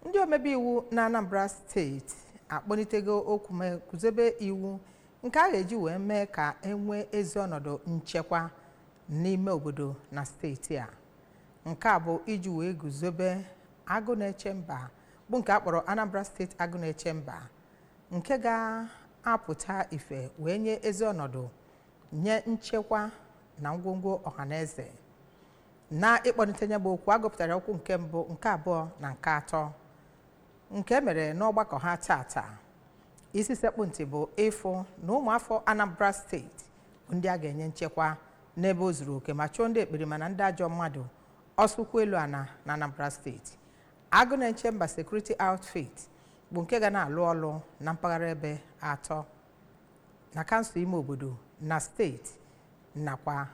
Ndị omebe iwu na Anambra Steeti akpọlitego okwu ma guzobe iwu nke a ga-eji wee mee ka e nwee ezi ọnọdụ nchekwa n'ime obodo na steeti a. Nke a bụ iji wee guzobe Agụ Na-eche Mba, bụ nke a kpọrọ Anambra Steeti Agụ Na-eche Mba, nke ga-apụta ife wee nye ezi ọnọdụ nye nchekwa na ngwongwo ọhaneze. Na ịkpọlite ya bụ okwu, a gụpụtara okwu nke mbụ, nke abụọ na nke atọ nke mere n'ọgbakọ ha tata. Isi sekpụ ntị bụ ịfụ na ụmụafọ Anambra Steeti bụ ndị a ga-enye nchekwa n'ebe o zuru oke ma chụọ ndị ekperima na ndị ajọ mmadụ ọsụkwu elu ana na Anambra Steeti. Agụ Na-eche Mba Security Outfit bụ nke ga na-alụ ọlụ na mpaghara ebe atọ na kansụl ime obodo na steeti nakwa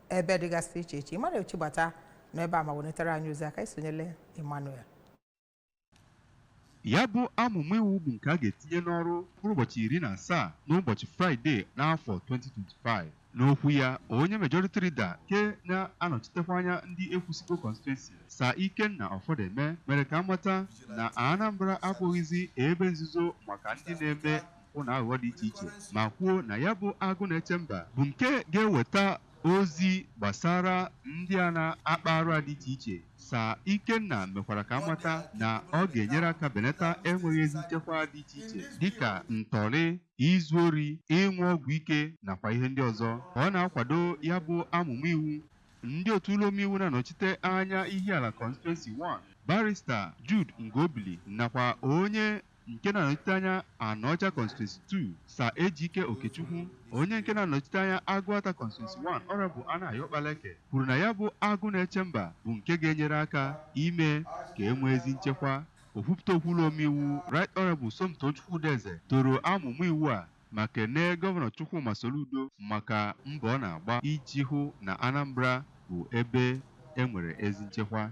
ebe dịgasị iche iche. Emmanuel Chigbata nọ ebe a ma wetara anyị ozi aka. Isonyele Emmanuel. Ya bụ amụma iwu bụ nke a ga-etinye n'ọrụ mkpụrụ ụbọchị 17 n'ụbọchị Fraịde n'afọ 2025. N'okwu ya, onye majority leader nke na-anọchitekwa anya ndị Ekwusigo constituency, Sir Ikenna Ọfọdeme, mere ka amata na Anambra abụghịzi ebe nzuzo maka ndị na-eme mpụ na aghụghọ dị iche iche, ma kwuo na ya bụ Agụ Na-eche Mba bụ nke ga-eweta ozi gbasara ndị a na-akpa arụ a dị iche iche. Sir Ikenna mekwara ka amata na ọ ga-enyere aka benata enweghị ezi nchekwa dị iche iche, dịka ntọrị, izu ori, ịṅụ ọgwụ ike nakwa ihe ndị ọzọ. Ka ọ na-akwado ya bụ amụma iwu, ndị otu ụlọ omeiwu na-anọchite anya Ihiala Constituency 1, Barrister Jude Ngobili, nakwa onye nke na-anọchite anya Anaọcha Constituency 2, Sir Ejike Okechukwu, onye nke na-anọchite anya Agụata Constituency 1, Honorable Anayo Okpaleke, kwuru na ya bụ Agụ Na-eche Mba bụ nke ga-enyere aka ime ka e nwee ezi nchekwa. Okwupụta okwu ụlọ omeiwu, Right Honorable Somto Chukwudeze, toro amụma iwu a ma kenee Gọvanọ Chukwuma Soludo maka mbọ ọ na-agba iji hụ na Anambra bụ ebe e nwere ezi nchekwa.